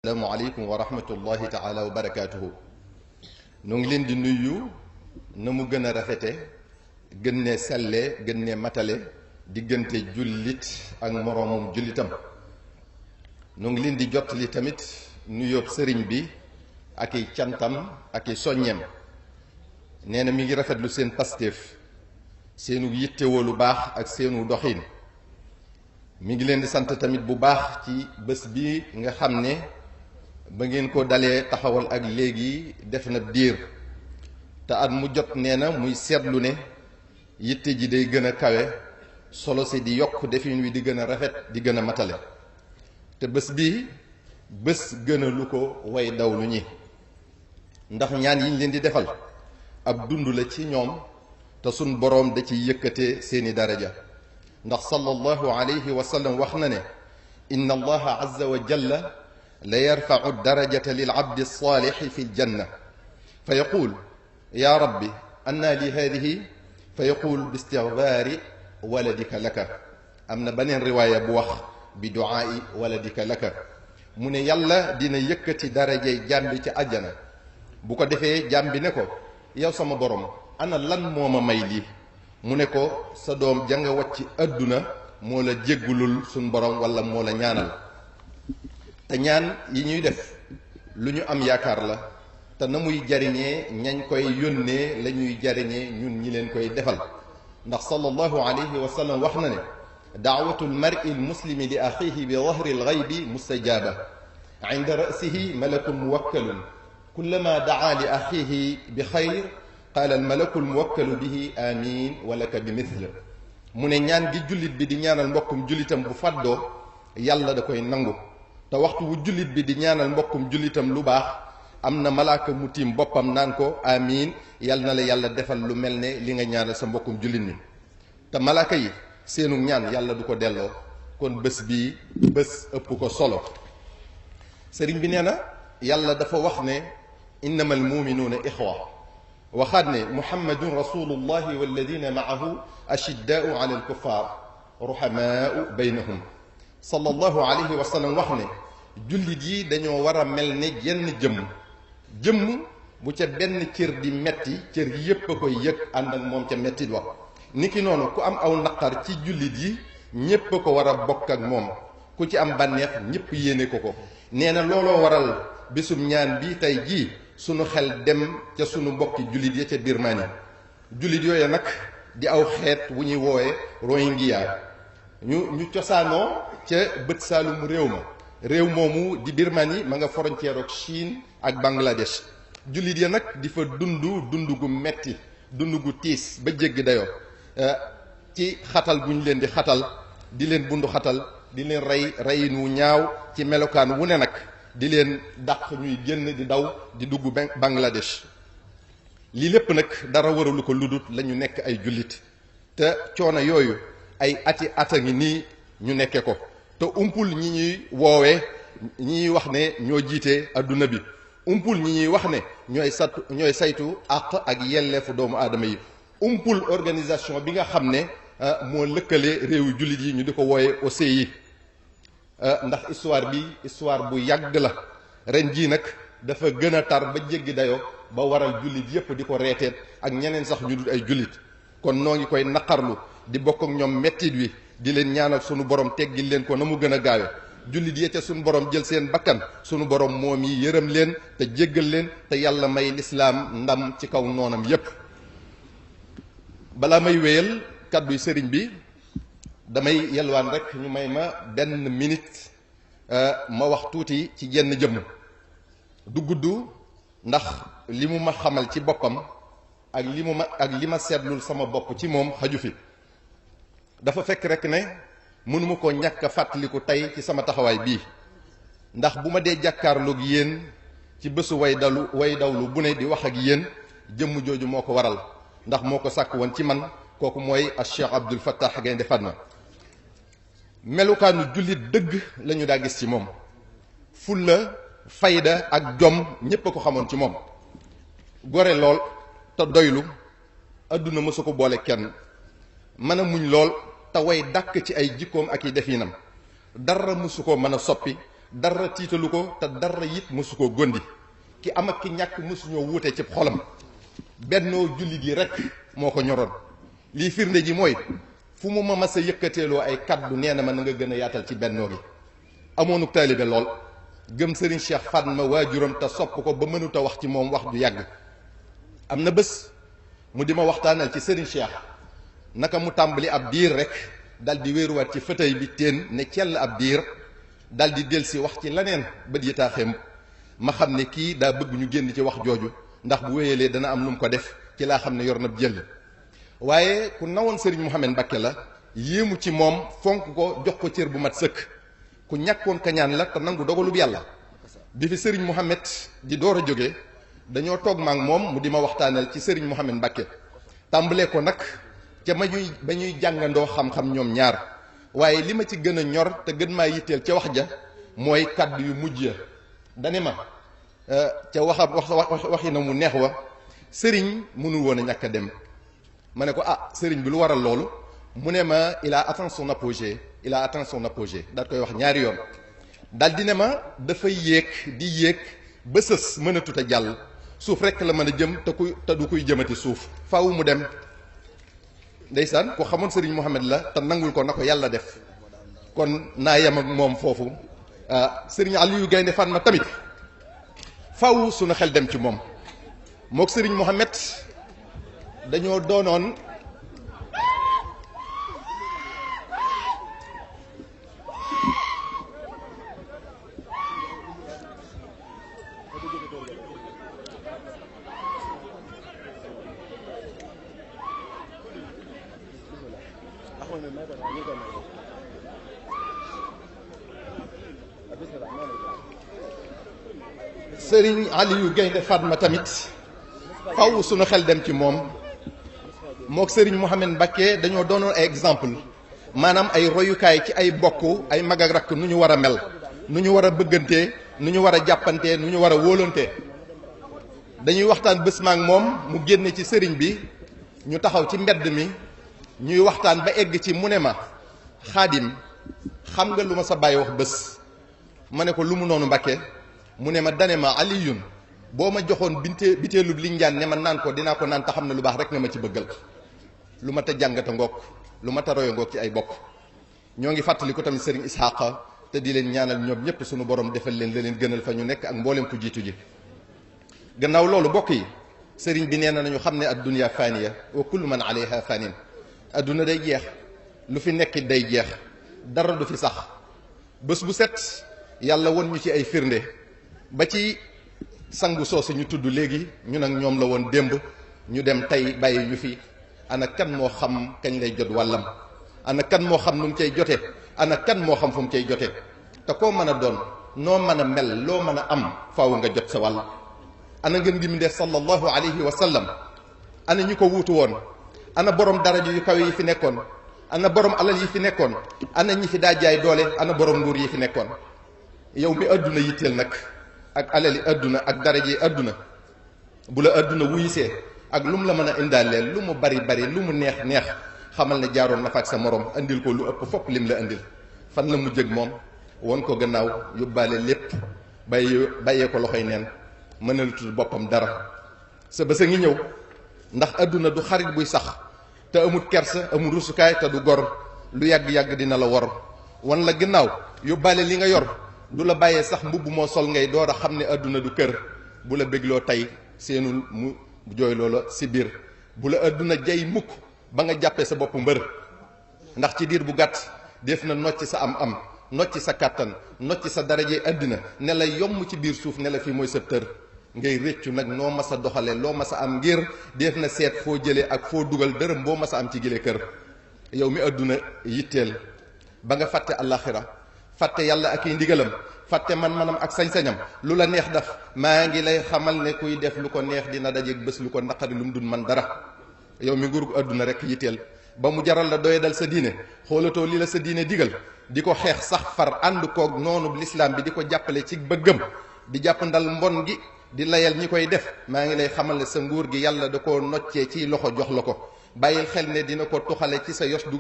Assalamu aleykum wa rahmatullahi taala wa barakaatuhu. nu ngi leen di nuyu na mu gën a rafete gën ne selle gën ne matale diggante jullit ak moroomum jullitam. nu ngi leen di jottali tamit nuyoob sëriñ bi ak i cantam ak i soññeem. nee na mi ngi rafetlu seen pastéef, seenu yittewoo lu baax ak seenu doxin. mi ngi leen di sant tamit bu baax ci bés bi nga xam ne ba ngeen ko dalee taxawal ak léegi def na diir, te at mu jot nee na muy seetlu ne yitte ji day gën a kawe, solo si di yokk, defin wi di gën a rafet di gën a matale. te bés bi bés gën a lu ko way daw lu ñi, ndax ñaan yiñ leen di defal ab dund la ci ñoom, te sun boroom da ci yëkkatee seeni daraja. ndax sallallahu alayhi wa sallam wax na ne inna allaha azza wa jalla la yarfau darajata lil abdi salixi fi ljanna fa yaqul ya rabbi anna li hadihi fa yaqul bi istigfaari waladika laka. am na beneen riwaaya bu wax bi duaai waladika laka. mu ne yàlla dina yëkkati darajay jàmbi ci àjjana, bu ko defee jàmbi ne ko yow sama borom ana lan moo ma may lii. mu ne ko sa doom janga wàcc àdduna moo la jéggulul suñ borom wala moo la ñaanal. te ñaan yi ñuy def lu ñu am yaakaar la, te na muy jariñee ñañ koy yónnee la ñuy jariñee ñun ñi leen koy defal. ndax sallallahu alayhi wa sallam wax na ne daawatu lmari lmuslimi li axihi bi dahri lgaybi mustajaaba inda rasihi malakun muwakkalun kullama daa li axihi bi xayr qaala almalaku almuwakkalu bihi amin walaka bi mithl. mu ne ñaan gi jullit bi di ñaanal mbokkum jullitam bu fàddoo yàlla da koy nangu, te waxtu wu jullit bi di ñaanal mbokkum jullitam lu baax am na malaaka mu tiim boppam naan ko amin yal na la yàlla defal lu mel ne li nga ñaanal sa mbokkum jullit mi. te malaaka yi seenu ñaan yàlla du ko delloo, kon bés bii bés ëpp ko solo. sëriñ bi nee na yàlla dafa wax ne innamal muminuuna ixwa, waxaat ne muhammadun rasulullahi walladina maahu ashiddaau ala alkuffar ruhamaau baynahum. sallallahu alayhi wa sallam wax ne jullit yi dañoo war a mel ne jenn jëmm bu ca benn cër di metti cër yépp a koy yëg ànd ak moom ca mettit wax. niki noonu ku am aw naqar ci jullit yi ñépp a ko war a bokk ak moom, ku ci am bànneex ñépp yéene ko ko. nee na looloo waral bésum ñaan bi tey jii sunu xel dem ca sunu mbokki jullit ya ca Birmanie. jullit yooyu nag di aw xeet wu ñuy woowe Rohingya, ñu cosaanoo ca bët saalum réew moomu di Birmanie ma nga frontière ak Chine ak Bangladesh. jullit ya nag di fa dund gu metti, dund gu tiis ba jéggi dayoo, ci xatal gu ñu leen di xatal, di leen bundu xatal, di leen rey reyin wu ñaaw ci melokaan wu ne nag, di leen dàq ñuy génn di daw di dugg Bangladesh. lii lépp nag dara waralu ko ludut la ñu nekk ay jullit, te coono yooyu ay ata ngi nii ñu nekke ko, te umpul ñi ñuy woowee ñi ñuy wax ne ñoo jiite adduna bi, umpul ñi ñuy wax ne ñooy saytu àq ak yelleefu doomu aadama yi, umpul organisation bi nga xam ne moo lëkkale réewu jullit yi ñu di ko wooye OCI. ndax histoire bu yàgg la. ren jii nag dafa gën a tar ba jéggi dayoo ba waral jullit yépp di ko reeteet ak ñeneen sax ñu dul ay jullit. kon noo ngi koy naqarlu di bokk ak ñoom mettit wi, di leen ñaanal sunu borom teggil leen ko na mu gën a gaawe. jullit yi ca sunu borom jël seen bakkan, sunu borom moom yi yërëm leen te jéggal leen, te yàlla may lislaam ndam ci kaw noonam yépp. balaa may wéyal kàdduy sëriñ bi damay yelwaan rek ñu may ma benn minute ma wax tuuti ci jenn jëmm. du gudd ndax li mu ma xamal ci boppam ak li ma seetlul sama bopp ci moom xaju fi. dafa fekk rek ne mënuma ko ñàkk a fàttaliku tey ci sama taxawaay bii, ndax bu ma dee jàkkaarloog yéen ci bésu way dawlu bu ne di wax ak yéen, jëmm jooju moo ko waral, ndax moo ko sàkk woon ci man. kooku mooy a Cheikh Abdoul Fattah Gaynde Fatma. melukaanu jullit dëgg lañu daa gis ci moom, fulla fayda ak jom ñépp a ko xamoon ci moom. gore lool te doylu, adduna mësu ko boole kenn, mën a muñ lool te way dàkk ci ay jikkoom ak i definam, dara mësu ko mën a soppi dara tiitalu ko te dara it mosu koo gondi ki am ak ki ñàkk mosuñoo wuute ci xolam bennoo jullit yi rek moo ko ñoroon. lii firnde ji mooy fu mu ma mas a yëkkateeloo ay kaddu nee na ma na nga gën a yaatal ci bennoo gi. amoonuk taalibe lool gëm Serigne Cheikh Fatma waajuram te sopp ko ba mënut a wax ci moom wax ju yàgg. am na bés mu di ma waxtaanal ci Serigne Cheikh naka mu tàmbali ab diir rek dal di wéeruwaat ci fauteuil bi teen ne cell ab diir dal di delsi wax ci leneen bët yi taaxeem ma xam ne kii daa bëgg ñu génn ci wax jooju ndax bu wéyalee dana am lu mu ko def ci laa xam ne yor na jël. waaye ku nawoon Serigne Mouhamed Mbacké la yéemu ci moom fonk ko jox ko cër bu mat sëkk ku ñàkkoon kañaan la te nangu dogalub yàlla. bi fi Serigne Mouhamed di door a jóge dañoo toog maak moom mu di ma waxtaanal ci Serigne Mouhamed Mbacké tàmbalee ko nag ca ba ñuy jàngandoo xam-xam ñoom ñaar waaye li ma ci gën a ñor te gën maa yitteel ca wax ja mooy kàddu yu mujj ya dane ma ca waxi na mu neex wa sëriñ mënul woon a ñàkk a dem. ma ne ko sëriñ bi lu waral loolu mu ne ma il a atteint son apogée daal koy wax ñaari yoon daal di ne ma dafay yéeg di yéeg ba sës mënatut a jàll suuf rekk la mën a jëm te du kuy jëmati suuf faaw mu dem. ndeysaan ko xamoon Serigne Mouhamed la te nangul ko na ko yàlla def kon naa yem ak moom foofu. Serigne Aliou Gaynde Fatma tamit faaw suñu xel dem ci moom mook Serigne Mouhamed dañoo doonoon Serigne Aliou Gaynde Fatma tamit faw suñu xel dem ci moom mook Serigne Mouhamed Mbacké dañoo doonoon ay exemple maanaam ay royukaay ci ay bokk ay mag ak rakk nu ñu war a mel nu ñu war a bëggantee nu ñu war a jàppantee nu ñu war a wóolantee. dañuy waxtaan bés maak moom mu génne ci sëriñ bi ñu taxaw ci mbedd mi ñuy waxtaan ba egg ci mu ne ma Xaadim xam nga lu ma sa bàyyi wax bés ma ne ko lu mu noonu Mbacké mu ne ma dane ma Aliyun boo ma joxoon biteelub linjaan ne ma naan ko dinaa ko naan te xam ne lu baax rek nga ma ci bëggal. lu ma ta jàngata ngoog lu ma ta royo ngoog ci ay bokk. ñoo ngi fàttali ko tamit Serigne Ishaqa te di leen ñaanal ñoom ñëpp suñu borom defal leen la leen gënal fa ñu nekk ak mboolem ku jiitu ji. gannaaw loolu bokk yi Serigne bi nee na nañu xam ne ad-dunya faniya wa kullu man alayha fanin. adduna day jeex lu fi nekkit day jeex dara du fi sax bés bu set yàlla won ñu ci ay firnde ba ci sangu soosu ñu tudd léegi ñu nag ñoom la woon démb ñu dem tey bàyyi ñu fi. ana kan moo xam kañ lay jot wàllam ana kan moo xam nu mu cay jote ana kan moo xam fu mu cay jote te koo mën a doon noo mën a mel loo mën a am faaw nga jot sa wàll. ana ngeen gi mu def sallallahu alayhi wa sallam ana ñu ko wuutu woon ana borom daraja yu kawe yi fi nekkoon ana borom alal yi fi nekkoon ana ñi fi daa jaay doole ana borom nguur yi fi nekkoon. yow mi adduna yitteel nag ak alali adduna ak daraja yi adduna bu la adduna wuyisee ak lu mu la mën a indaaleel lu mu bari bari lu mu neex neex xamal ne jaaroon na fa ak sa morom andil ko lu ëpp fopp lim la andil fan la mu jëg moom won ko gannaaw yóbbaale lépp bàyyee ko loxoy neen mënalatul boppam dara. sa bés a ngi ñëw ndax adduna du xarit buy sax te amul kersa amul rusukaay te du gor lu yàgg-yàgg dina la wor wan la gannaaw yóbbaale li nga yor du la bàyyee sax mbubb moo sol ngay door a xam ne adduna du kër bu la bégloo tey seenul mu jooy loola si biir bu la adduna jay mukk ba nga jàppee sa bopp mbër ndax ci diir bu gàtt def na nocc sa am nocc sa kàttan nocc sa daraje àddina ne la yomm ci biir suuf ne la fii mooy sa tër ngay réccu nag noo mas a doxale loo mas a am ngir def na seet foo jëlee ak foo dugal dërëm boo mas a am ci gile kër. yow mi adduna yitteel ba nga fàtte àllaaxira fàtte yàlla ak i ndigalam fàtte man-manam ak sañ-sañam lu la neex daf maa ngi lay xamal ne kuy def lu ko neex dina dajeeg bés lu ko naqari lu mu dun man dara. yow mi nguurug adduna rek yitteel ba mu jaral la doye dal sa diine xoolatoo li la sa diine digal di ko xeex sax far ànd koog noonu lislaam bi di ko jàppale ci bëggam di jàpp ndal mbon gi di layal ñi koy def maa ngi lay xamal ne sa nguur gi yàlla da koo noccee ci loxo jox la ko bàyyil xel ne dina ko tuxale ci sa yos du